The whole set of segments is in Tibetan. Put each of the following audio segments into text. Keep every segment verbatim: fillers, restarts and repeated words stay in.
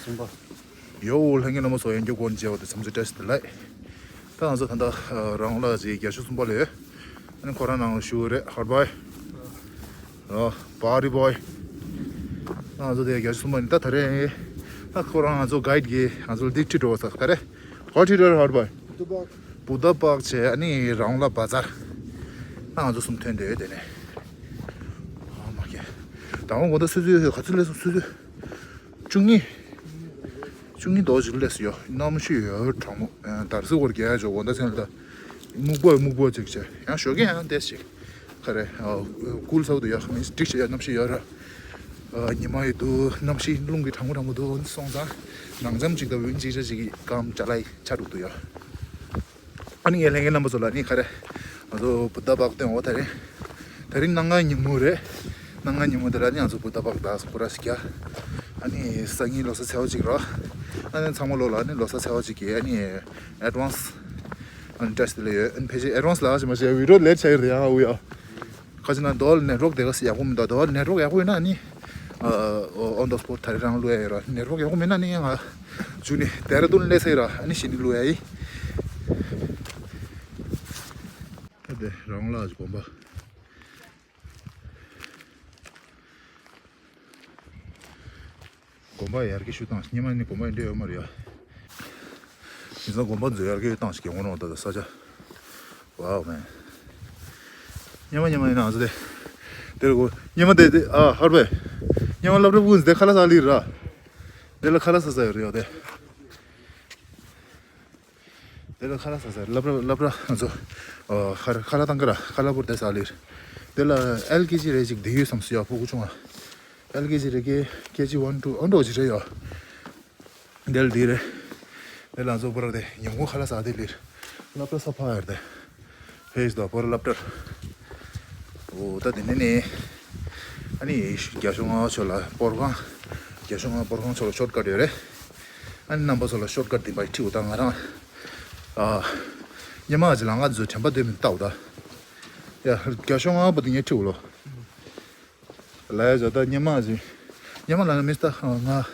གསུམ་པ། ཡོ། ལྷན་རྒྱས་རྣམ་པ་ཚོ། ཡང་བསྐྱར་སྐུ་ཁམས་བཟང་པོ་དང་འཚམས་འདྲི་བཀྲ་ཤིས་བདེ་ལེགས། ད་ང་ཚོ་ད་ལྟ་རང་ལ་ཅིག་རྒྱ་ཤོག་གསུམ་པ་ལས། ཨ་ནི་ཁོ་རང་ནང་ལ་བཞུགས་རེད། ཧར་བའི། ཨ། བྷ་རི་བོའི། ད་ང་ཚོ་དེ་རྒྱ་ཤོག་གསུམ་པ་ནི་ད་ད་རེས། ད་ཁོ་རང་ང་ཚོ་གའིཌ་གིས་ང་ཚོ་ལ་འདི་ཁྲིད་འགྲོ་བ་ས་ག་རེ། ག་ཁྲིད་འགྲོ་རེད། ཧར་བའི། བུདྡྷ་པཱརྐ་བྱས། ཨ་ནི་རང་ལ་བ་ཛར། ད་ང་ཚོ་གསུམ་ཐོན་དེ་དེ་ནས། ཨ་མ་ཀེ། ད་འོང་གོ་ད་སུ་སུ་ག་ཚོད་སླེབས་སོང་། སུ་སུ། བཅུ་གཉིས། བཅུ་གཉིས་དོ་ཅིག་སླེབས་སོང་ཡོ། གནམ་གཤིས་ཡོ་གྲང་མོ། ཨ། དར་སི་སྐོར་རྒྱག་ཡ་ཇོ་གོ་ད་ཚན་ལ་ད། སྨུག་པོ་སྨུག་པོ་ཅིག་བྱས། ཡང་ཞོགས་ཀས་ཡང་ཏོག་ཙམ་ཅིག་ག་རེ། ཨ། ཀུལ་ས་འདུག་ཡ། མིན་འགྲིག་བྱས་ཡ། གནམ་གཤིས་ཡོ་ར། ཨ། ཉི་མ་ཡོ་འདུག་གནམ་གཤིས་རླུང་གི་གྲང་མོ་གྲང་མོ་འདུག་སོང་ཙང་ནང་འཇམ་ཅིག་དང་འོན་ཅིག་ར་ཅིག་གི་སྐམ་ཅ་ལག་ཆ་འགྲོ་འདུག་ཡ། ཨ་ནི་ངས་ལྷན་རྒྱས་རྣམ་པ་ཚོ་ལ་ནི་ག་རེ། ང་ཚོ་བུདྡྷ་པཱརྐ་སྟོན་འོ། ད་རིང་། ད་རིང་གནངས་ཉིན་མོ་རེད། གནངས་ཉིན་མོ་དེ་ལ་ནི་ང་ཚོ་བུདྡྷ་པཱརྐ་དང་སྐོར་ར་ཞིག་རྒྱག་ཨ་ནི་སང་ཉིན་ལོ་གསར་ཚེས་པ་གཅིག་ར། ཨ་ནི་ཚང་མ་ལོ་ལ་ནི་ལོ་གསར་ཚེས་པ་གཅིག་གི་ཨ་ནི་ཨེཌ་ཝན་སི། ཨ་ནི་བཀྲ་ཤིས་བདེ་ལེགས་ཡོད། ཨ་ནི་ཕལ་ཆེར་ཨེཌ་ཝན་སི་ལ་ཞིག་མ་བྱས། བི་ཌི་ཡོ་ལེཊ་ཆགས་ཡོད་རེད་ཡང་། འུ་ཡ། ཁ་ཅིག་ན་རྡོ་ལ་ནེཊ་ཝོག་དེ་ག་ཡག་པོ་མི་འདུག་རྡོ་ལ་ནེཊ་ཝོག་ཡག་པོ་ཡོད་ན་ནི། ཨ། ཨོན་དི་སྤོཊ་ད་རེས་རང་བླུག་ཡ་ཡོད་ར། ནེཊ་ཝོག་ཡག་པོ་མེད་ན་ནི་ང་ཇུ་ནི་ལྡེ་ར་ལྡུན་སླེབས་ས་ཡོད་ར། ཨ་ནི་གཞི་ནས་བླུག་ཡ་ཡིན། ད་དེ་རང་ལ་དགོན་པ། དགོན་པ་ཡར་རྒྱས་ཤུགས་བཏང་། སྔོན་མ་ནི་དགོན་པ་འདྲ་ཡོད་མ་རེད་ཡ། ཡིན་ཙང་དགོན་པ་ཚོ་ཡར་རྒྱས་བཏང་ཞིག་གི་འོང་རོགས། ད་ད་ས་ཆ། ཝའོ་མེན། སྔོན་མ་སྔོན་མ་ཡིན་ན་ང་ཚོ་དེ། དེར་གོ། སྔོན་མ་དེ་དེ། ཨ། ཧར་བའི། སྔོན་མ་སློབ་གྲྭ་ཕྲུ་གུ་དེ་ཁ་ལག་ཟ་ལི་ར། དེ་ལ་ཁ་ལག་ཟ་ཟ་ཡོད་རེད་ཡ་དེ། དེ་ལ་ཁ་ལག་ཟ་ཟ་སློབ་གྲྭ་སློབ་གྲྭ་ང་ཚོ། ཨ། ཁ་ཁ་ལག་བཏང་གི་ར། ཁ་ལག་བོར་དེ་ཟ་ལི་ར། དེ་ལ་ཨེལ་ཀེ་ཇི་རེ་ཅིག་དེ་ཡོད་བསམ་སོང་ཡ། ཕྲུ་གུ་ཆུང་བ། ཨེལ་ཀེ་ཇི་རེ་ཀེ་ཀེ་ཇི་ཝན་ཊུ་ཨ་འདྲ་ཅིག་རེད་ཡ། དེ་ལ་དེ་རེད། དེ་ལ་ང་ཚོ་བོར་དེ་ཉིན་གུང་ཁ་ལག་ཟ་དེ་ལི་ར། སློབ་གྲྭ་ས་ཕ་ཡར་དེ། ཕེ་ཤི་དང་བོར་སློབ་གྲྭ། འོ། ད་དེ་ནས་ནི། ཨ་ནི་རྒྱ་གཞུང་ང་ཕྱོགས་ལ་སྤོར་ཁང་། རྒྱ་གཞུང་ང་སྤོར་ཁང་ཕྱོགས་ལ་ཤོཊ་ཀཊ་ཡོད་རེད། ཨ་ནི་རྣམ་པ་ཚོ་ལ་ཤོཊ་ཀཊ་འདི་པ་ཁྲིད་འོ། ད་ང་རང་། ཨ། སྔོན་མ་ཅིག་ལ་ང་ཚོ་དྲན་པ་འདི་མི་ལྟ་འོ་ད། ཡ། རྒྱ་གཞུང་ང་བ་དེ་ངས་ཁྲིད་འོ་ལོ། ལ་ཡ་ཇོ། ད་སྔོན་མ་ཅིག་སྔོན་མ་ལ་ནི་མི་ལྟ་ང་།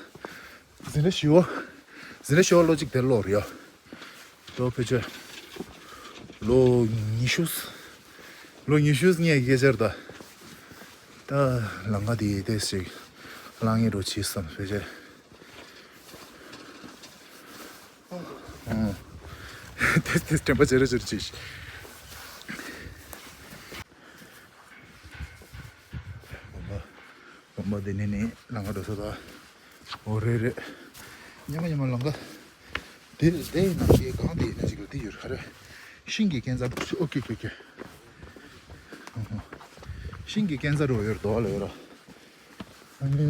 འཛིན་གྲྭ་བཞི་བ། འཛིན་གྲྭ་བཞི་བ་ལོ་གཅིག་དེར་ལོག་རེད་ཡ། ལོ་ཕལ་ཆེར། ལོ་ཉི་ཤུ། ལོ་ཉི་ཤུ་ངས་སྐད་ཆར་ད། ད་ལམ་ཁ་དེ་ཏོག་ཙམ་ལངས་ངེས་འགྲོ་བྱས་བསམ་ཕལ་ཆེར། ཨང་། ཏོག་ཙམ་དྲན་པ་བརྗེ་རེ་བརྗེ་རེ་བྱས། དགོན་པ། དགོན་པ་འདི་ནས་ནི་ལམ་ཁ་འགྲོ་ས་ད། འོ་རེད་རེད། སྔོན་མ་སྔོན་མ་ལམ་ཁ། དེ་དེ་ཡིན་ན་ཞེ་གང་དེ་ཡིན་ན་ཅིག་ལ་དེ་ཡོད་རེད་ག་རེ། ཤིང་གི་སྐས་འཛེག། ཨོ་ཀེ་ཀེ་ཀེ། ཤིང་གི་སྐས་འཛེག་རོ་ཡོད་རེད་དོ་ལ་ཡོད་ར། ཨ་ནི།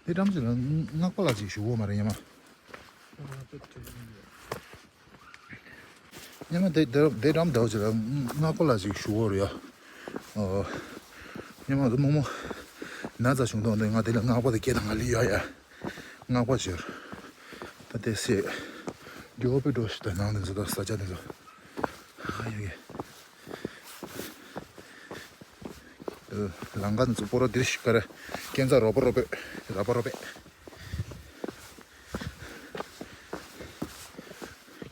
དེ་འགྲམ་ཅིག་ལ་སྔགས་པ་ལགས་ཅིག་བཞུགས་ཡོད་མ་རེད་སྔོན་མ། སྔོན་མ་དེ་དེ་དེ་འགྲམ་དེ་ཅིག་ལ་སྔགས་པ་ལགས་ཅིག་བཞུགས་ཡོད་རེད་ཡ། ཨོ། སྔོན་མ་དེ་རྨོ་མོ་ན་ཚ་བྱུང་དུས་ང་དེ་ལ་སྔགས་པ་དེ་སྐད་བཏང་ང་ལི་ཡོད་ཡ། སྔགས་པ་ཞིག་ཡོད་རེད། ད་དེ་སེ། རྒྱུ་བོ་པའི་འགྲོ་ཞིག་དང་ནང་དེ་ཚོ་དང་ས་ཆ་དེ་ཚོ། ཨ་ཡ་ཡ། ལམ་ཁ་འཛུགས་པོ་ར་འདིར་ཞིག་ག་རེ། སྐས་འཛེག་རོ་པོ་རོ་པེ། རོ་པོ་རོ་པེ།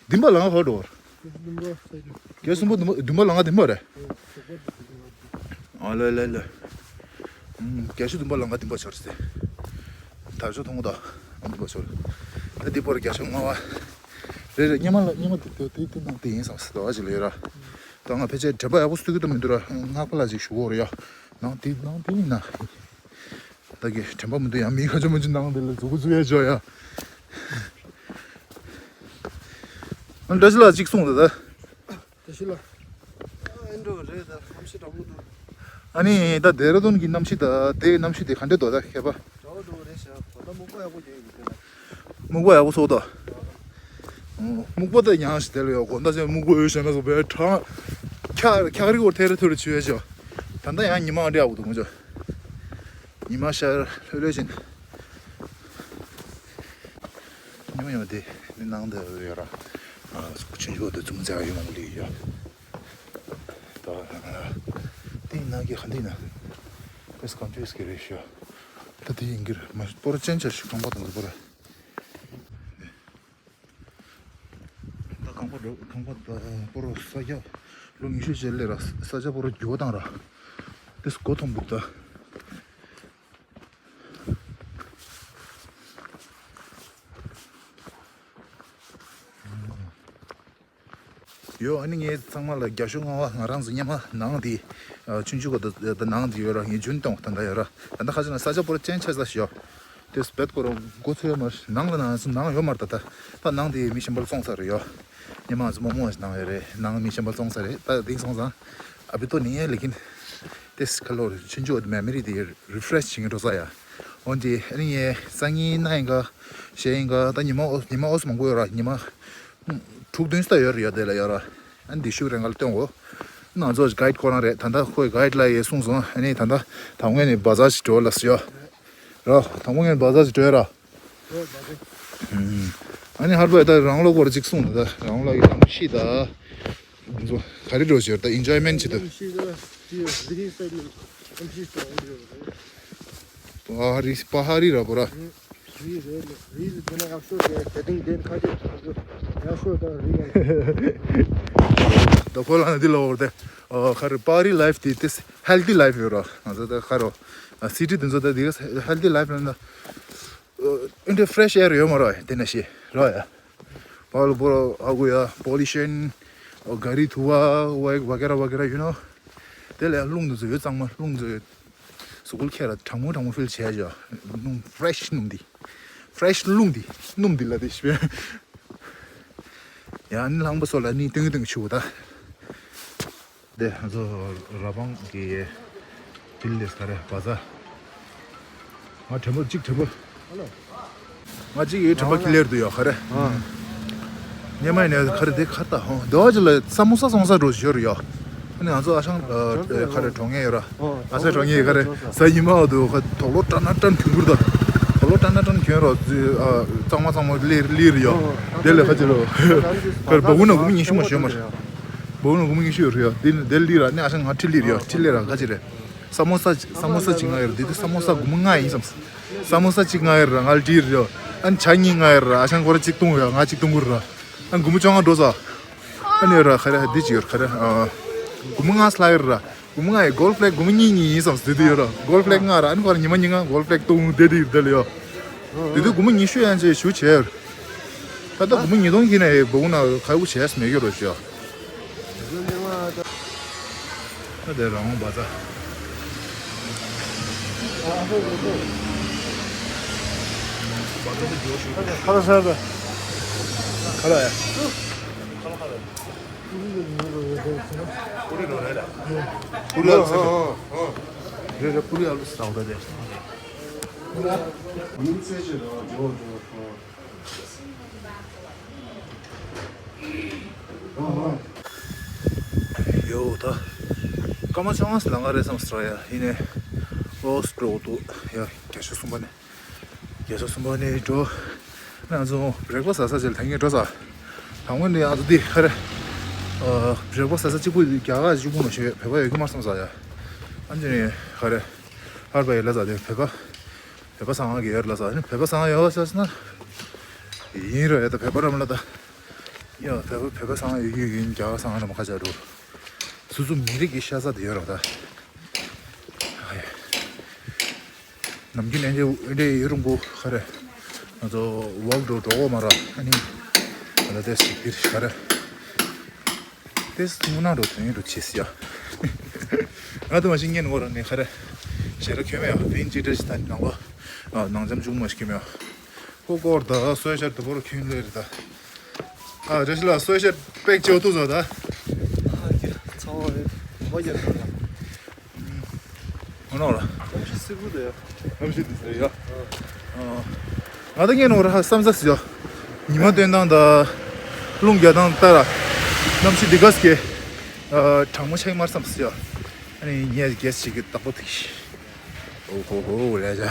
འདི་མ་ལམ་ཁ་འགྲོ། རྒྱ་གསུམ་པ་འདི་མ་འདི་མ་ལམ་ཁ་འདི་མ་རེད། ཨ་ལེ་ལེ་ལེ། རྒྱ་གཞུང་འདི་མ་ལམ་ཁ་འདི་མ་ཆོར་སེ། ད་ཆོ་མཐོང་གོ་ད། འདི་མ་ཆོར། ད་འདི་པོར་རྒྱ་གཞུང་ལྔ་བ། རེད་རེད། སྔོན་མ་ལ་སྔོན་མ་དེ་དེ་དེ་དེ་ནང་དེ་ཡིན་བསམ་སྲིད་པ་ཅིག་ལ་ཡོད་ར། ད་ང་ཕལ་ཆེར་དྲན་པ་ཡག་པོ་སུ་གི་ད་མི་འདུག་ར། སྔགས་པ་ལགས་ཅིག་བཞུགས་ཡོད་རེད་ཡ། ནང་དེ་ནང་དེ་ཡིན་ན། ད་གི་དྲན་པ་མི་འདུག་ཡ། མི་ཁ་ཆེ་མ་ཆེ་ནང་དེ་ལ་འཛུགས་འཛུགས་ཡ་ཅོ་ཡ། ཨ་བཀྲ་ཤིས་ལགས་ཅིག་གསུངས་ད་ད། བཀྲ་ཤིས་ལགས། ཨ་འགྲོ་རེད་ད། གནམ་གཤིས་གྲང་མོ་འདུག་ཨ་ནི་ད་ལྡེ་ར་ལྡུན་གྱི་གནམ་གཤིས་ད་དེ་གནམ་གཤིས་དེ་ག་འདྲ་འདུག་ད་ཁྱད་པར། གྲང་མོ་འདུག་རེད་ཤག་གོ་ད་སྨུག་པ་ཡག་པོ་རྒྱག་གི་འདུག་ད། སྨུག་པ་ཡག་པོ་ཚོགས་ད། སྨུག་པ་ད་ཡང་ཞིག་དེ་ལ་ཡོད་གོ་ད་ཅན་སྨུག་པ་ཡོད་ཤག་ན་སོ་བའི་གྲང་། འཁྱག་འཁྱག་རིགས་བོར་ཐེ་རེ་ཐོ་རེ་ཆུ་ཡོད་ཤག་ད་ལྟ་ཡང་ཉི་མ་འདྲ་ཡག་པོ་འདུག་ངོ་ཅོ། ཉི་མ་ཤར་ལྷོད་ལྷོད་བཞིན། ཉི་མ་ཉི་མ་དེ་ནི་ནང་དུ་ཡོད་ར། ཨ་ཆུང་ཆུང་དེ་ཙུམ་ཙ་ཡོད་མ་ལི་ཡོད། ད་དེ་ནང་གི་ཧ་འདི་ན། ཨེས་ཀམ་ཅུ་ཨེས་ཀེ་རེ་ཤོ། ད་ དེ་ཡིན་གྱི་རེད། མ་སྤོ་ར་ཅན་ཆ་ཞིག་ཁང་པ་དང་སྤོ་ར། ད་ཁང་པ་འགྲོ་ཁང་པ་ད་སྤོ་ར་ས་རྒྱ་ལོ་ཉི་ཤུ་ཅན་ལས་ར་ས་རྒྱ་སྤོ་ར་རྒྱུ་བ་དང་ར། དེ་སྒོ་ཐོམ་འདུག་ད། ཡོ། ཨ་ནི་ངས་ཚང་མ་ལ་རྒྱ་ཤོག་ལྔ་པ་ང་རང་ཚོ་སྙེ་མ་ནང་དེ་ཆུང་ཆུང་ག་ད་ནང་དེ་ཡོད་ར། ངས་རྒྱུན་གཏོང་ད་ད་ཡོད་ར། ད་ད་ཁ་ཅིག་ན་ས་ཆ་པོ་ར་ཅན་ཆ་ས་ཞོ། དེ་སྦད་ཀོ་ར་འགོ་ཚོས་མར་ནང་ལ་ན་ནང་ཡོད་མར་ད་ད། ད་ནང་དེ་མི་གཞན་པར་བཙོང་ས་རེད་ཡོ། སྙེ་མ་ཚོ་མོ་མོ་ནང་ཡོད་རེད། ནང་མི་གཞན་པར་བཙོང་ས་རེད། ད་དེང་སོང་ཙང་ཨ་བི་ཏོ་ནི་ཡ་ལེ་ཀིན། དེ་ཁ་ལོ་ཆུང་ཆུང་མེ་མོ་རི་དེ་རི་ཕ་རེ་ཤི་བྱེད་ཀྱི་འགྲོ་ས་ཡ། འོན་ཏེ་ཨ་ནི་ངས་སང་ཉིན་ན་ཡིན་ག་ཞེས་ཡིན་ག་ད་ཉི་མ་ཨོ་ཉི་མ་ཨོ་སི་མང་པོ་ཡོད་ར། ཉི་མ་དྲུག་བདུན་ཙམ་ཡོད་རེད་ཡ། དེ་ལ་ཡོད་ར། ཨ་ནི་འདི་ཤུགས་རེ་འགའ་ལ་སྟོན་གོ། ང་ཚོ་གྷའིཌ་ཁོ་རང་རེད། ད་ལྟ་ཁོས་གྷའིཌ་ལ་ཡེ་གསུངས་སོང་། ཨ་ནི་ད་ལྟ་དང་ངོས་ནས་བ་ཛར་ཞིག་འགྲོ་ལ་སི་ཡོ། ར་དང་ངོས་ནས་བ་ཛར་ཞིག་འགྲོ་ཡ་ར། ཨ་ནི་ཧར་པ་ད་རང་ལོ་སྐོར་ཅིག་གསུངས་ད། རང་ལོ་ཡི་གཏམ་ཤི་ད། འདི་ཚོ་ག་རེ་འགྲོ་ཞོར་ད་ཨིན་ཇོའི་མེན་ཊི་བྱེད་ད། པ་ཧ་རི་པ་ཧ་རི་ར་པོ་ར། ད་ཁོ་ལ་ན་འདི་ལ་འོར་ཏེ། ཁ་རི་པ་ཧ་རི་ལའིཕ་དེ་དེ་ཧེལ་ཐི་ལའིཕ་ཡོད་ར། ང་ཚོ་ད་ཁ་རོ་སི་ཊི་དེ་ཚོ་ད་དེ་ཧེལ་ཐི་ལའིཕ་ལ་ན། ཨིན་ཏེ་ཕ་རེ་ཤི་ཨེར་ཡོད་མ་ར་དེ་ན་ཤི་ར་ཡ། པ་ལ་པོ་ར་ཨ་གུ་ཡ་པོ་ལུ་ཤན་ག་རི་དུ་བ་ཝ་གེ་ར་ཝ་གེ་ར་ཡུ་ནོ། དེ་ལས་རླུང་དུ་ཚོ་ཡོད་གཙང་མ་རླུང་དུ་ཚོ་ཡོད། སུ་གུལ་ཁྱེད་ར་གྲང་མོ་གྲང་མོ་ཕིལ་བྱས་ཡ། རླུང་ཕ་རེ་ཤི་སྣུམ་འདི། ཕ་རེ་ཤི་རླུང་འདི་སྣུམ་འདི་ལ་དེ་ཤི་བས། ཡང་ནི་ལྷང་པ་སོ་ལ་ནི་ཏིང་ཏིང་ཆུ་བོ་ད། དེ་ང་ཚོ་ར་བང་གི་བིལ་ལེས་ག་རེ་བ་ཛ། ང་དྲན་པོ་གཅིག་དྲན་པོ། ང་གཅིག་ཡོད་དྲན་པོ་ཁི་ལེར་དུ་ཡོད་ག་རེ། ཉེ་མ་ཡིན་ནས་ག་རེ་དེ་ག་རེ་ད་ཧོ་འདི་བ་ཅི་ལ་ས་མོ་ས་སོང་ས་འགྲོ་ཞོར་ཡོད། ཨ་ནི་ང་ཚོ་ཨ་ཞང་ག་རེ་གྲོང་ངེ་ཡོད་ར། ཨ་ས་གྲོང་ངེ་ག་རེ་ས་ཉི་མ་འོ་དུ་ག་དོག་ལོ་ཀྲ་ན་ཀྲན་གྱོན་གུར་ད། དོག་ལོ་ཀྲ་ན་ཀྲན་གྱོན་རོ། གཙང་མ་གཙང་མ་ལེར་ལེར་ཡོད། དེ་ལས་ཁ་ཅི་རོ། ག་རེ་བ་གུ་ན་གུ་མ་ཉི་ཤུ་མ་ཞོན་མ་རེད། བོ་ནོ་གུ་མ་ཉི་ཤུ་ཡོད་རེད་ཡ། དེ་དེ་ལི་ར་ནི་ཨ་ཞང་ང་ཁྲི་ལི་རེད་ཡ། ཁྲི་ལི་ར་ག་ཅི་རེད། ས་མོ་ས་ས་མོ་ས་ཅིག་ང་ཡོད་རེད། དེ་དུས་ས་མོ་ས་གུ་མ་ང་ཡིན་བསམ། ས་མོ་ས་ཅིག་ང་ཡོད་རེད། ང་ལི་ཡོད་རེད་ཡ། ཨ་ནི་ཇ་གཉིས་ང་ཡོད་རེད། ཨ་ཞང་ཁོ་ར་གཅིག་བཏུང་ཡ། ང་གཅིག་བཏུང་གི་རེད། ཨ་གུ་མ་བཅོ་ལྔ་འགྲོ་ས། ཨ་ནི་ར་ཁ་རེ་འདི་ཅིག་ཡོད་ཁ་རེ། གུ་མ་ང་སླ་ཡོད་རེད། གུ་མ་ང་ཡི་གོལ་ཕ་ལེག་གུ་མ་གཉིས་གཉིས་ཡིན་བསམ་དེ་དུས་ཡོད་རེད། གོལ་ཕ་ལེག་ང་ར་ཨ་ནི་ཁོ་ར་ཉི་མ་ཉི་ང་གོལ་ཕ་ལེག་བཏུང་དེ་དུས་ཡོད་དེ་ལ་ཡོད། དེ་དུས་གུ་མ་ཉི་ཤུ་ཡན་ཆད་ཞུ་བྱས་ཡོད། ད་ལྟ་སྒོར་མོ་ཉིས་སྟོང་གིས་ནས་སྒོར་མོ་ན་ཁ་ཡོག་བྱས་མེད་ཀྱི་རོ་ཞུ། ད་དེ་རང་བ་ཚ། ཁ་ལ་ས་ད། ཁ་ལ་ཡ། ཁ་ལ་ཁ་ལ། པུ་རི་རོ་རེད་ལ། པུ་རི་ཨ་ལུ་ས་ད། རེད་རེད། པུ་རི་ཨ་ལུ་ས་ད་དེ། མིན་ཚེ་ཆེ་རོ་ཇོ་ཇོ་ཁོ། ཡོད་ད། སྐར་མ་བཅོ་ལྔ་ལང་ག་རེད་བསམ་སོང་ཡ། ཡིན་ནའི་ལོས་འགྲོ་འདུག་ཡ། རྒྱ་ཤོག་གསུམ་པ་ནས། རྒྱ་ཤོག་གསུམ་པ་ནས་འགྲོ། ང་ཚོ་བྷི་རེག་ཕ་སི་ཟ་ས་ཅིག་ལ་ཐེངས་གཉིས་འགྲོ་ས། དང་པོ་ནས་ང་ཚོ་འདི་ཧ་རེ། བྷི་རེག་ཕ་སི་ཟ་ས་གཅིག་པུ་རྒྱ་གར་གཅིག་པུ་མ་ཤེས་བོད་པ་ཡོད་ཀྱི་མ་བསམ་ས་ཡ། ཨ་ནི་ཧ་རེ། ཧར་པ་ཡོད་ལ་ས་དེ་བོད་པ། བོད་པ་ཚང་མ་གི་ཡོད་ལ་ས་ནི་བོད་པ་ཚང་མ་ཡོད་ས་ན། ཡིན་རོ་ཡ་ད་བོད་པ་རམ་ལ་ད། ཡ་བོད་པ་བོད་པ་ཚང་མ་ཡོད་ཡོད་ཡིན། རྒྱ་གར་ཚང་མ་རམ་ཁ་ཆ་འགྲོ། སོ་སོ་མི་རིགས་ཀྱི་ཤ་ཚ་དེ་ཡོད་རོ་ད། ཨ་ཡ། ནམ་རྒྱུན་ཨེ་འདྲས་ཨེ་འདྲས་ཡོད་རུང་པོ་ཁ་རེ། ང་ཚོ་ཝོག་འགྲོ་འགྲོ་གོ་མ་ར་ཨ་ནི། ང་ཚོ་དེ་ཞིག་དེར་ཁ་རེ། དེ་སྔོན་ན་འགྲོ་དོན་ཡོད་འགྲོ་བྱེད་སི་ཡ། ང་དུ་མ་ཤི་ངན་འོ་ར་ནི་ཁ་རེ། ཞེ་ར་ཁྱོད་མེ་ཡ་བིན་ཅི་འདྲ་ཞིག་ད་ནང་ལོ། ནང་འཇམ་ཅུང་མ་ཤི་ཁྱོད་མེ་ཡ། ཧོ་ཀོར་ད་སོས་ཤར་དུ་བོར་ཁྱོད་ལེར་ད། ཨ་རེ་ཤི་ལ་སོས་ཤར་པེག་ཅོ་ཏུ་ཟོ་ད། ཨ་ཡ་ཚོ་རེ་མོ་ཡ་ད། ཨོ་ནོ་ར། གནམ་གཤིས་བསིལ་པོ་འདུག་ཡ། གནམ་གཤིས་འདི་ཟེར་ཡ། ཨ། ང་ད་ངས་ནོར་ཧ་བསམ་ས་ཟེར་ཡ། ཉི་མ་སྟོན་སྟངས་དང་། རླུང་རྒྱག་སྟངས་ལྟར། གནམ་གཤིས་འདི་ག་སྐད། ཨ། གྲང་མོ་ཆགས་མར་བསམ་ས་ཟེར་ཡ། ཨ་ནི་ངས་རྒྱས་ཅིག་གི་བདག་པོ་ཐིག་ཤི། ཨོ་ཧོ་ཧོ་ལས་བྱ།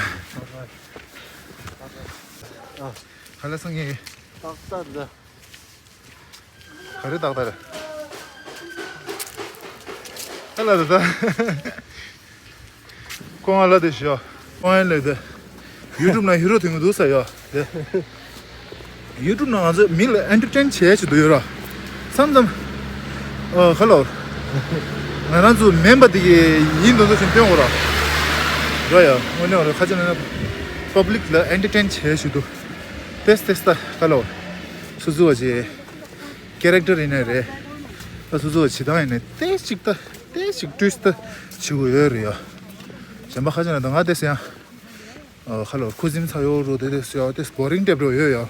ཨ། ཧ་ལས་སང་ངས། ཏག་ཏག་འདི། ག་རེ་ཏག་ཏག་རེད། ཨ་ལ་ད་ད། ཁོང་ཨ་ལ་དེ་ཤོ། ཁོང་ཨ་ལ་དེ། ཡུ་ཊུབ་ནང་ཧི་རོ་ཐོན་གྱི་འདུག་ས་ཡ། དེ་ཡུ་ཊུབ་ནང་ང་ཚོ་མི་ལ་ཨེན་ཊར་ཊེན་བྱེད་ཡ་ཞིག་འདུག་ཡོད་ར། བསམ་བསམ། ཨ་ཧ་ལོ། ང་རང་ཚོ་མེམ་བར་དེ་གི་ཡིན་འདུག་འདུག་བཞིན་སྟོན་འོ་ར། ར་ཡ། དངོས་གནས་འོ་ར། ཁ་ཆེ་ན་པབ་ལིག་ལ་ཨེན་ཊར་ཊེན་བྱེད་ཡ་ཞིག་འདུག་ཏེས་ཏེས་ད་ཧ་ལོ། སུ་ཟུ་བ་ཅེ། ཀེ་རེག་ཊར་ཡིན་ནའི་རེད། ད་སུ་ཟུ་བ་བྱེད་སྟངས་ཡིན་ནའི་ཏེས་ཅིག་ད་ཏེས་ཅིག་ཏུས་ད་བྱེད་དགོས་ཡོད་རེད་ཡ། གཞན་པ་ཁ་ཆེ་ན་ད་ང་ཏེས་ཡང་། ཨ་ཧ་ལོ། ཁུ་སིམ་ཚ་བོ་རོ་དེ་དེ་སུ་ཡ་དེ་བོ་རིང་དེབ་རོ་ཡོད་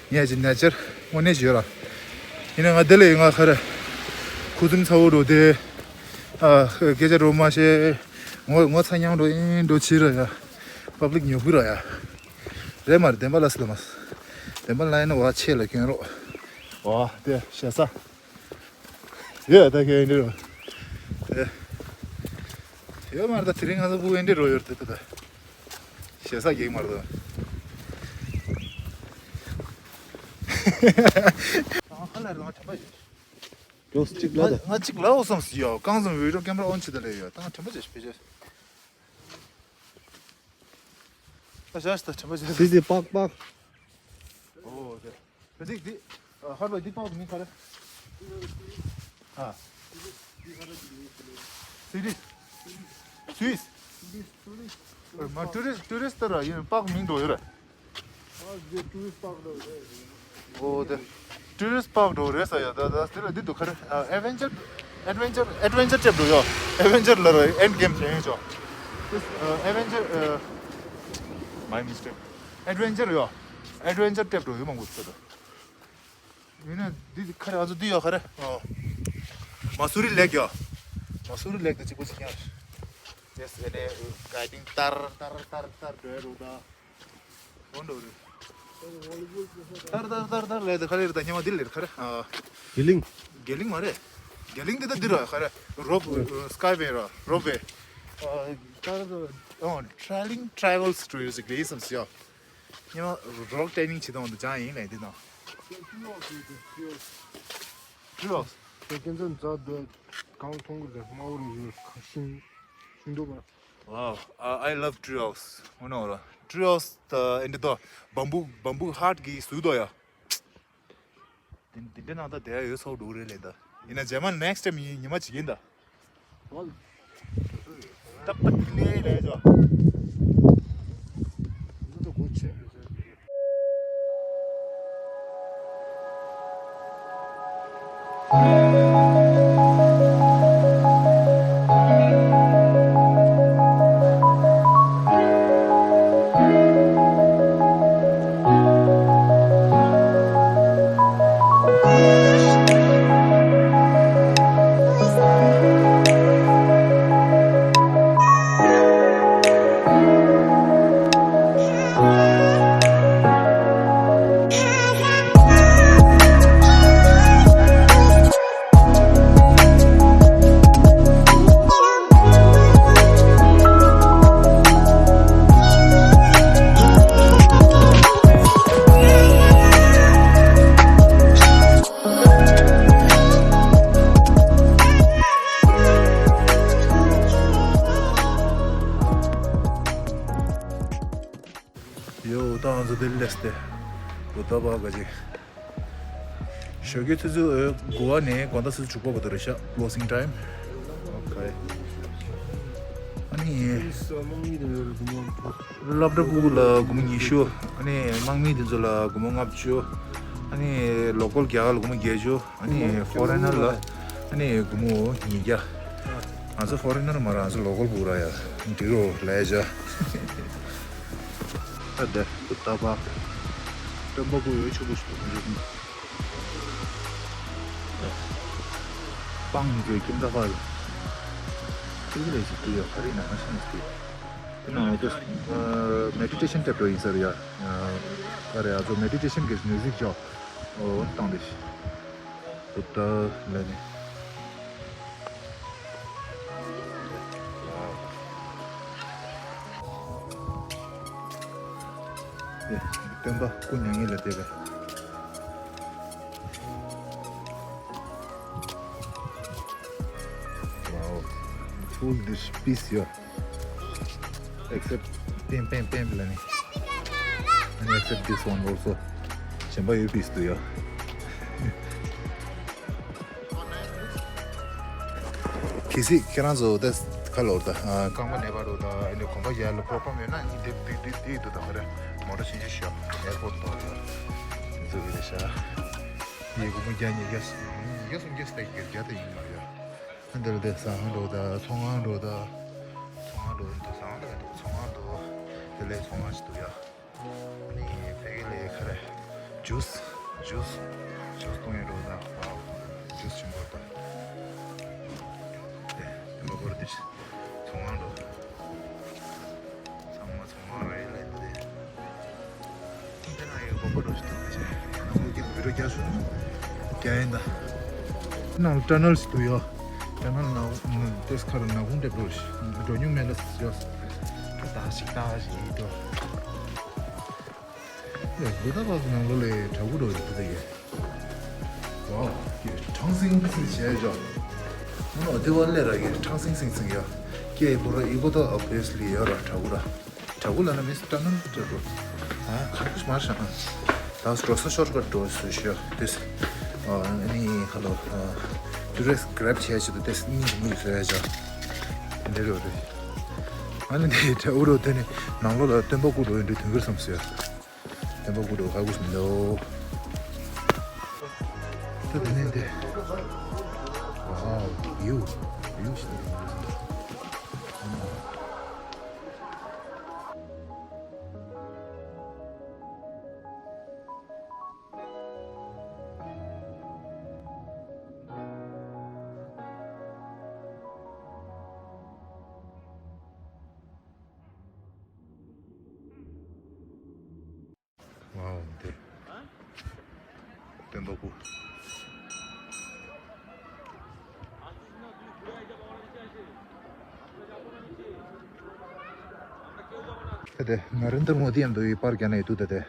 ཡ། ངས་ཅི་ནེ་ཅར་དངོས་གནས་ཅི་ཡོད་ར། ཡིན་ན་ང་དེ་ལས་ང་ཁ་ར། ཁུ་སིམ་ཚ་བོ་རོ་དེ། ཨ་སྐད་ཆ་རོ་མ་ཤེས། ངོ་ངོ་ཚ་ཉང་རོ་ཨིན་རོ་ཆི་ར་ཡ། པབ་ལིག་ཉོ་གུ་ར་ཡ། རེད་མ་རེད་བདེན་པ་ལ་སི་ལ་མ། བདེན་པ་ལ་ཡིན་ན་བ་ཆེ་ལ་སྐྱོན་རོ། བ་དེ་ཞེ་ས། ཡོད་ད་ཁེ་ཨེ་འདྲི་རོ། ཨེ། ཡོད་མ་རེད་ད་དེ་རིང་ང་ཚོ་བུ་ཨེ་འདྲི་རོ་ཡོད་རེད་ད་ད། ཞེ་ས་གེགས་མ་རེད་ད། ང་ཁ་ལ་རང་དྲན་པ་ཡོད། ཡོ་གཅིག་ལ་ད། ང་གཅིག་ལ་འོ་བསམ་སི་ཡོ་གང་བསམ་བི་ཌིའོ་ཀེམ་ར་ཨོན་བྱེད་ད་ལས་ཡོད་ད་ང་དྲན་པ་བྱེད་ཞིག་བེད་སྤྱོད། ད་ཞག་ཞིག་ད་དྲན་པ་བྱེད། དེ་དེ་པག་པག་ཨོ་དེ། དེ་དེ་དེ། ཧར་བའི་དེ་པག་མིང་ག་རེ། ཨ། སི་རི། སུའིས། མ་ཊུ་རི་སི་ཊུ་རི་སི་ཊི་ར་ཡིན་པག་མིང་འགྲོ་ཡོད་རེད། ཨོ་དེ། ཊུ་རི་སི་པག་འགྲོ་རེད་ས་ཡ་ད་ད་དེ་ལ་འདི་འདུག་ག་རེ། ཨ་ཨེ་ཝེན་ཇར། ཨེ་ཌི་ཝེན་ཅར། ཨེ་ཌི་ཝེན་ཅར་ཊེབ་འགྲོ་ཡོ། ཨེ་ཝེན་ཇར་ལ་ར་ཨེན་ཌི་གེམ་བྱས་ཡོད་ཅོ། ཨེ་ཝེན་ཇར། མའི་མིས་ཊེག་ཨེ་ཌི་ཝེན་ཅར་ཡོ། ཨེ་ཌི་ཝེན་ཅར་ཊེབ་འགྲོ་ཡོད་མང་པོ་ཚོད། ཡིན་ན་འདི་ག་རེ་ང་ཚོ་འདི་ཡོད་ག་རེ། ཨོ། མ་སུ་རི་ལེག་ཡོད། མ་སུ་རི་ལེག་དང་གཅིག་པ་གཅིག་རྐྱང་རེད། ཡེ་སི་ཨེ་ནས་ག་ཏིང་ཏར་ཏར་ཏར་ཏར་འགྲོ་ཡ་རུ་ད། འོ་འགྲོ་རེད། ཏར་ཏར་ཏར་ཏར་ལེ་དེ་ག་རེ་རེད་ད་སྙེ་མ་འདི་ལེ་ག་རེ། ཨ། དགེ་ལིང་། དགེ་ལིང་མ་རེད། དགེ་ལིང་འདི་ད་འདི་ར་ག་རེ། རོབ་སི་ཀའི་ཝེ་ར་རོབ་ཝེ། ཨ། ཏར་ཏར། ཨོ། ཊི་རེ་ལིང་ཊི་རེ་ཝལ་སི་ཊུ་ཡོ་སི་གི་ལེ་སམ་སི་ཡོ། སྙེ་མ་རོག་ཊེ་ནིང་བྱེད་སྟངས་དེ་སྦྱངས་ཡིན་ལབ་འདི་དང་། ཊི་རི་ཨོ་སི། ཁྱེད་ཚོ་མཛའ་དེ་གང་མཐོང་གི་རེད། དམར་པོ་རེད་ཡོད་ཁ་ཤིང་ཤིང་སྡོང་པ། Wow, I, I love treehouse. ཨོ་ནོ་ར། ཊི་རི་ཨོ་སི་ད་ཨེ་འདི་དོ་བམ་བུ་བམ་བུ་ཧཊ་གི་སུ་དོ་ཡ། དེ་འདི་འདྲ་ནང་ད་དེ་ཡ་ཡོད་ཚོགས་འགྲོ་གི་རེད་ལས་ད། ཡིན་ན་རྗེས་མ་ནེགསི་ཊེམ་ཡིན་ཉི་མ་བྱེད་ཀྱིན་ད། ད་པ་ཏི་ལེ་ལེ་ཇོ། ཡོ། ད་ང་ཚོ་དེ་ལས་ཏེ་བུ་ད་བ་ག་ཅིག་ཞོགས་ཀའི་ཆུ་ཚོད་དགུ་པ་ནས་དགོང་དག་ཆུ་ཚོད་དྲུག་པ་བར་དུ་རེད་ཤག་ཀློ་སིང་ཊེམ། ཨོ་ཁེ། ཨ་ནི་སློབ་གྲྭ་ཕྲུ་གུ་ལ་སྒོར་མོ་ཉི་ཤུ། ཨ་ནི་དམག་མི་དེ་ཚོ་ལ་སྒོར་མོ་ལྔ་བཅུ། ཨ་ནི་ལོ་ཀལ་རྒྱ་གར་ལ་སྒོར་མོ་བརྒྱད་ཅུ། ཨ་ནི་ཕོ་རེ་ནར་ལ་ཨ་ནི་སྒོར་མོ་ཉིས་བརྒྱ། ང་ཚོ་ཕོ་རེ་ནར་མ་རེད། ང་ཚོ་ལོ་ཀལ་བུ་ར་ཡ། འདི་རུ་ལས་བྱ། ཨ་དེ་བུ་ད་པ། སྟོན་པ་སྐུ་ཡོད་ཆུ་བུ་ཞིག་འདུག་སྤང་གི་ཀིང་ཀ་ཧ་ལ། ཏི་ལེ་ཞིག་ཏི་ཡོད་ཁ་རི་ན་མ་ཤེས་ཏི། དེ་ནང་ཡོད་དུ་མེ་ཌི་ཊེ་ཤན་ཊེབ་འགྲོ་ཡིན་ཟེར་ཡ། ཨ་རེ་ཨ་ཚོ་མེ་ཌི་ཊེ་ཤན་གི་མིའུ་ཟིག་ཅོ། ཨོ་བཏང་དེ་ཤི། བུ་ད་ལ་ནི། སྟོན་པ་སྐུ་མྱ་ངན་ལས་འདས་པའི། Wow, full this piece here. Except pen, pen, pen ལ་ནི། Except this one also. གཞན་པ་ཡོད་པིས་དུ་ཡོད། གལ་སྲིད་ཁྱེད་རང་ཚོ་ད་ཁ་ལོར་ད་རྐང་པ་ནད་པ་རུ་ད་ཨ་ནི་གོམ་པ་རྒྱག་ལ་པོ་རོ་བྷི་རམ་ཡོད་ན་ཨ་ནི་དེབ་དེབ་དེབ་དེབ་དུ་ད་ཧ་རེ་མོ་ཊ་ཆེན་ཆེ་ཤོག་ཨེར་པོར་ཊི་ཐོག་ཡོད། དེ་ཚོ་གི་རེད་ཤག་ཡི་གུ་མོ་རྒྱག་ཉེ་རྒྱ་ཉེ་རྒྱ་སུམ་རྒྱ་སྟེགས་ཀྱི་རྒྱ་དེ་ཡིན་མ་རེད་ཡ། ཨ་འདི་ལ་དེ་ཟ་ཁང་འགྲོ་ད་ཚོང་ཁང་འགྲོ་ད། ཚོང་ཁང་འགྲོ་འདུག་ཟ་ཁང་འགྲོ་འདུག་ཚོང་ཁང་འགྲོ། དེ་ལས་ཚོང་ཁང་ཞིག་འདུག་ཡ། ནི་ཕ་གི་ལ་ཁ་རེ། ཇུས། ཇུས། ཇུས་གཏོང་ཡ་འགྲོ་ད། ཝའོ། ཇུས་ཆེན་པོ་ད། དེ་དེ་མ་གོར་དེ་ཚོང་ཁང་འགྲོ། ཚང་མ་ཚང་མ་རེད་ལས་འདི། འདི་ན་ཡོད་པ་པོ་རོ་ཞིག་འདུག་ཅེས། ང་ཚོ་གི་བི་ཌིའོ་རྒྱག་ཤོག་རྒྱག་ཡིན་ད། ནང་ཊ་ནལ་ཞིག་འདུག་ཡོད། ཊ་ནལ་ནང་ཏེས་ཁར་ནག་ཁུང་འདེབས་འགྲོ་ཞིག་འགྲོ་མྱོང་མེད་ལ་ཡོད། ད་ཞིག་ད་ཞིག་ཡིན་འགྲོ། ཡ་གུ་ད་བག་ནང་ལོ་ལས་དྲ་གུ་འགྲོ་ཡོད་འདུག་ད་ཡེ། ཝའོ། ཀྱེ་ཁྲང་སིང་སིང་བྱས་ཡོད། ང་ལོ་དེ་བ་ལས་ར་ཀྱེ་ཁྲང་སིང་སིང་སིང་ཡ། ཀྱེ་ཡི་གོ་ར་ཡི་གོ་ད་ཨོབ་བི་ཡས་ལི་ཡོད་ར་དྲ་གུ་ར། དྲ་གུ་ལ་ན་མིས་ཊ་ནལ་འདྲ་འགྲོ། ཨ་ཁ་ཁུ་མར་ཤ་ཨ། ད་འགྲོ་ས་ཤོར་ཀ་ཊི་འགྲོ་སུ་ཤོ་དེས། ཨ་ནི་ཁ་ལོ། ཨ་ཏུ་རེས་གྷ་རེབ་བྱས་ཆེད་དུ་དེས་གཉིས་གཉིས་བཟོ་ཡ་ཅག་འདི་རེད་རེད། ཨ་ནི་དེ་དྲ་གུ་རོ་དེ་ནི་ནང་ལོ་ལ་སྟོན་པ་སྐུ་འགྲོ་ཡོད་འདྲ་དུང་གིར་བསམ་སོ་ཡ། སྟོན་པ་སྐུ་འགྲོ་ཧ་གོ་སོང་འདུག་ད་དེ་ནས་འདི། ཝའོ། བིའུ། བིའུ་ཞིག་འདུག་ཝའོ་དེ། སྟོན་པ་སྐུ། དེ་དེ་ནཱ་རེན་དྲ་མོ་དི་ཡང་འདུག་པར་རྒྱག་ནས་འདུག་དེ་དེ།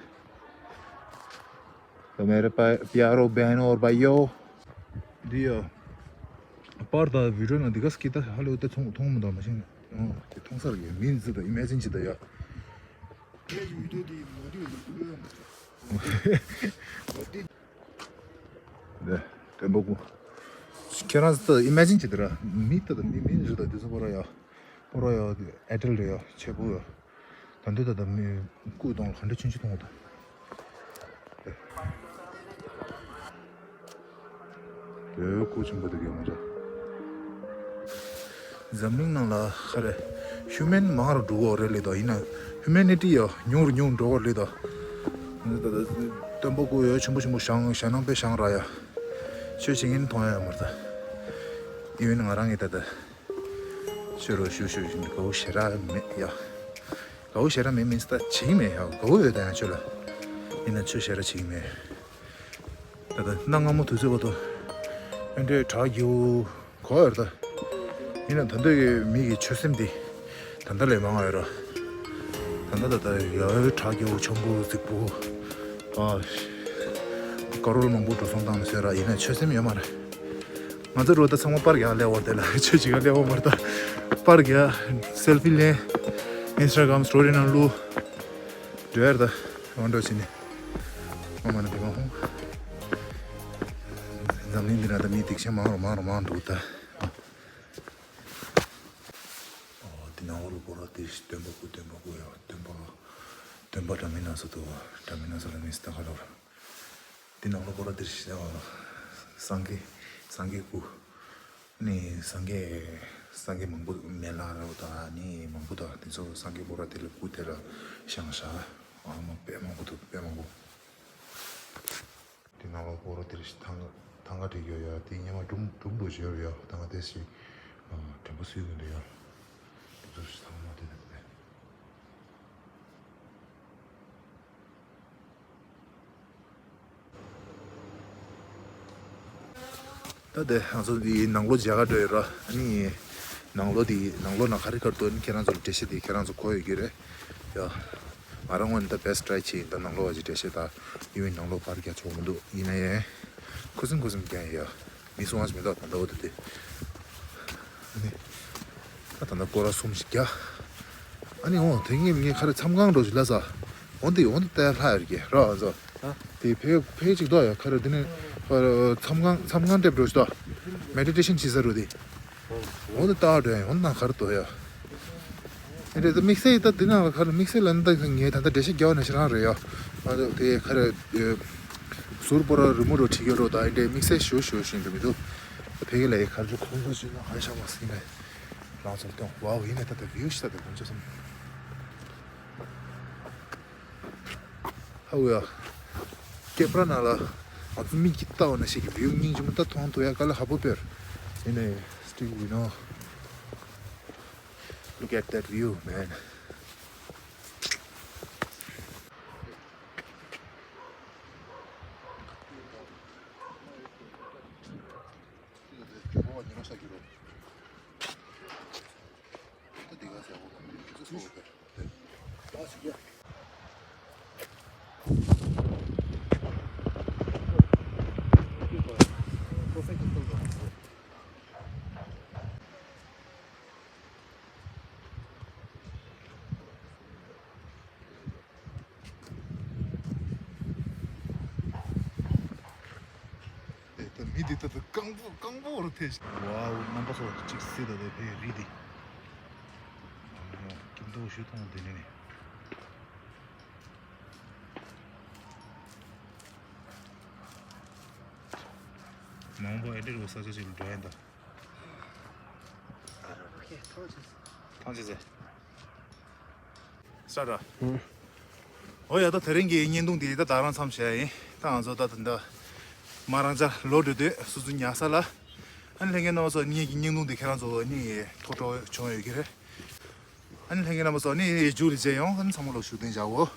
तो मेरे पा- प्यारो बहनों और भाइयों। འདི་ཡ། པར་དང་བི་ཌིའོ་ནང་འདི་ག་སྐད་ད་ཧ་ལས་འོ་དེ་མཐོང་མཐོང་མི་འདུག་མ་ཤེས། ཨོ་དེ་མཐོང་སར་གི་མིན་ཟི་ད་ཨི་མེ་ཇིན་ཅི་ད་ཡ། དེ་སྟོན་པ་སྐུ། ཁྱེད་རང་ཚོ་ཨི་མེ་ཇིན་བྱེད་དེ་ར། མི་ལྟ་དང་མི་མིན་རེད་ད། དེ་ཚོ་པོ་ར་ཡ། པོ་ར་ཡ། ཨེ་ཏེལ་རེད་ཡ། ཆེ་པོ་ཡ། ད་འདི་ད་ད་མི་སྐུ་གཏོང་ལ་ག་འདྲ་ཆུང་ཆུང་གཏོང་བ་ད། དེ་སྐུ་ཆེན་པོ་དེ་གས་མ་རེད། འཛམ་གླིང་ནང་ལ་ཧ་རེ། ཧིའུ་མན་མང་རུ་འགྲོ་གི་རེད་ལེ་དོ། ཡིན་ན་ཧིའུ་མེ་ནི་ཊི་ཡང་ཉུང་རུ་ཉུང་རུ་འགྲོ་གི་རེད་དོ། སྟོན་པ་སྐུ་ཡོད་ཆེན་པོ་ཆེན་པོ་བཞེངས་ཞྭ་ནང་པའི་བཞེངས་ར་ཡ། ཆོས་བྱེད་མཁན་མཐོང་ཡ་ཡོད་མ་རེད་ད། ཡིན་ན་ང་རང་གི་ད་ད། ཆོས་རོ་ཞུ་ཞུ་བཞིན་དགའ་བོ་ཞེ་དྲག་མེད་ཡ། དགའ་བོ་ཞེ་དྲག་མེད་མིན་ད་བྱེད་ཀྱི་མེད་ཡ། དགའ་བོ་ཡོད་ད་ཡང་ཆོས་ལ། ཡིན་ན་ཆོས་ཞེ་དྲག་བྱེད་ཀྱི་མེད། ད་ལྟ་གནའ་སྔ་མོ་དུས་ཚོད་བར་དུ། ཨེ་འདྲའི་བྲག་རྒྱུག་གོ་ཡོད་ད། ཡིན་ན་ད་ལྟའི་མི་གི་ཆོད་སེམས་འདི། ད་ལྟ་ལས་མང་བ་ཡོད་ར། ད་ལྟ་ད་ལྟ་ཡ་བྲག་རྒྱུག་ཆོམ་པོ་རྫིག་པོ། ཨ། ཀ་རོར་མང་པོ་འགྲོ་སོང་བཏང་ནས་ཟེར་ར་ཡིན་ན་ཆོད་སེམས་ཡོད་མ་རེད། ང་ཚོ་རོ་ད་ཚང་མ་པར་རྒྱག་སླེབས་པ་དེ་ལ་ཆོས་བྱེད་ག་སླེབས་པ་མ་རེད་ད། པར་རྒྱག་སེལ་ཕི་ལེན། ཨིན་སི་ཊ་གྷ་རམ་སི་ཊོ་རི་ནང་བླུག་འགྲོ་ཡར་ད། འོ་འགྲོ་བྱས་ནས། ཨ་མ་ན་དེ་མ་ཧོང་། འཛམ་གླིང་འདི་ན་ད་མི་སྡིག་ཆེན་མང་རུ་མང་རུ་མང་འགྲོ་ད། ཨོ་དེ་ནང་ལོགས་ལ་སྐོར་ར་དེ་སྟོན་པ་སྐུ་སྟོན་པ་སྐུ་ཡ་སྟོན་པ། སྟོན་པ་འདྲ་མིན་སྣ་ཚོགས་འདུག་འདྲ་མིན་སྣ་ཚོགས་ལ་མི་སྟག་ཁ་ལོར། དེ་ནང་ལོགས་སྐོར་ར་དེ་སངས་རྒྱས་སངས་རྒྱས་སྐུ། ནི་སངས་རྒྱས་སངས་རྒྱས་མང་པོ་མེ་ལྷ་ར་དང་ནི་མང་པོ་དང་དེ་ཚོ་སངས་རྒྱས་སྐོར་ར་དེ་ལ་སྐུ་དེ་ལ་བཞེངས་བཞག་ཨ་མ་དཔེ་མང་པོ་འདུག་དཔེ་མང་པོ། དེ་ནང་ལོགས་སྐོར་ར་དེ་ཐང་ཐང་ག་དྲི་གི་ཡོད་ཡ། དེ་སྙེ་མ་གྲུམ་གྲུམ་འགྲོ་བཞིན་ཡོད་ཡ། ཐང་ག་དེ་ཞིག་དྲན་པ་གསོས་གི་འདུག་ཡ། དེ་ཚོ་ཞིག་ཐང་མ་དེ་དེ་དེ། ད་དེ་ང་ཚོ་འདི་ནང་ལོགས་མཇལ་ག་འགྲོ་ཡི་ར། ཨ་ནི་ནང་ལོགས་འདི་ནང་ལོགས་ན་ག་རེ་ག་རེ་འདུག་ཨ་ནི་ཁྱེད་རང་ཚོ་ལ་འགྲེལ་བཤད་འདི་ཁྱེད་རང་ཚོ་གོ་ཡོད་ཀྱི་རེད་ཡ། ང་རང་ངོས་ནས་ད་བེ་སི་ཊི་ཊ་རའི་བྱས་ཡིན། ད་ནང་ལོགས་བ་ཅིག་འགྲེལ་བཤད་ད་ཡིན་ནའི་ནང་ལོགས་ཕར་རྒྱག་ཆོག་མི་འདུག་ཡིན་ནའི་ཁུ་སིམ་ཁུ་སིམ་རྒྱག་ཡིན་ཡ། མི་སོང་བ་ཞིག་མི་འདུག་ད་ལྟ་འོ་ད་དེ། ཨ་ནི། ད་ད་ལྟ་སྐོར་ར་གསུམ་ཞིག་རྒྱག་ཨ་ནི་འོ་དེ་ངས་ངས་ཁ་རེ་མཚམས་ཁང་འགྲོ་ཞིག་ལ་ས། འོན་ཏེ་འོན་ཏེ་ལྷ་ཡར་གྱི་རོ་ཨ་ཟོ། དེ་ཕེ་ཕེ་ཅིག་དོ་ཡ་ཁ་ར་དེ་ནས་ཁ་ར་མཚམས་ཁང་མཚམས་ཁང་སྡེབ་འགྲོ་ཞིག་དོ། མེ་ཌི་ཊེ་ཤན་བྱེད་ས་རུ་དེ། འོན་ཏེ་ལྟ་འགྲོ་ཡ་འོན་ནང་ཁར་དོ་ཡ། ཨེ་འདྲ་དེ་དམིགས་བསལ་ད་དེ་ནང་ལ་ཁ་ར་དམིགས་བསལ་ལ་ནི་ད་ངས་ད་ལྟ་འགྲེལ་བཤད་རྒྱག་ནས་ཤི་རང་རེད་ཡ། ཨ་དེ་ཁ་ར་ཟུར་པོ་ར་རི་མོ་རོ་བྲིས་ཡོད་རོ། ད་ཨེ་འདྲ་དམིགས་བསལ་ཞུ་ཞུ་ཞུ་འདྲ་མི་འདུག་ཕེ་གི་ལ་ཡ་ཁ་ར་ཁོང་ཁོ་ཞུ་ན་ཧ་ཤ་མ་སྲིད་ནས་ལང་ཚོར་སྟོན་བའོ། ཡིན་ནས་ད་ལྟ་བིའུ་ཤི་ད་ད་དགོངས་ཆོག་སོང་། ཧ་ཝེ་ཡ། ཀེམ་ར་ནང་ལ་ང་ཚོ་མིག་གིས་ལྟ་བ་ན་ཞིག་གི་བིའུ་སྙིང་རྗེ་མོ་ད་མཐོང་ཐུབ་ཡ་དཀའ་ལས་ཁག་པོ་དཔེར། ཡིན་ནའི་still you know look at that view, man. དེ་ལྟར་མི་འདི་ལྟར་དུ་རྐང་པོ་རྐང་པོ་རུ་ཐེ། ཝའོ། རྣམ་པ་ཚོ་གཅིག་སྲིད་ད་དེ་ཕེ་རི་དེ། ཀིམ་ཏོ་ཤུ་ཐོང་དེ་ནས་ནི། མང་པོ་ཨེ་འདྲ་རུ་ས་ཆ་ཅིག་ལ་འགྲོ་ཡིན་ད། ཐང་ཆད་ཟེར། ས་ར། ཨུ། ཨོ་ཡ། ད་དེ་རིང་གི་བརྙན་ཐུང་འདི་ད་ད་རང་མཚམས་བྱས་ཡིན། ད་ང་ཚོ་ད་ད་ད་མ་རང་ཅག་ལོག་འགྲོ་དུས་སུ་སུ་ཉལ་ས་ལ། ཨ་ནི་ལྷན་རྒྱས་རྣམ་པ་ཚོ་ངེད་ཀྱི་བརྙན་ཐུང་འདི་ཁྱེད་རང་ཚོ་ནི་ཐུགས་སྤྲོ་བྱུང་ཡོད་ཀྱི་རེད། ཨ་ནི་ལྷན་རྒྱས་རྣམ་པ་ཚོ་ནི་མཇུག་ལ་མཇལ་ཡོང་། ཨ་ནི་ཚང་མ་ལོ་ཞུ་བདེ་འཇགས་འོ།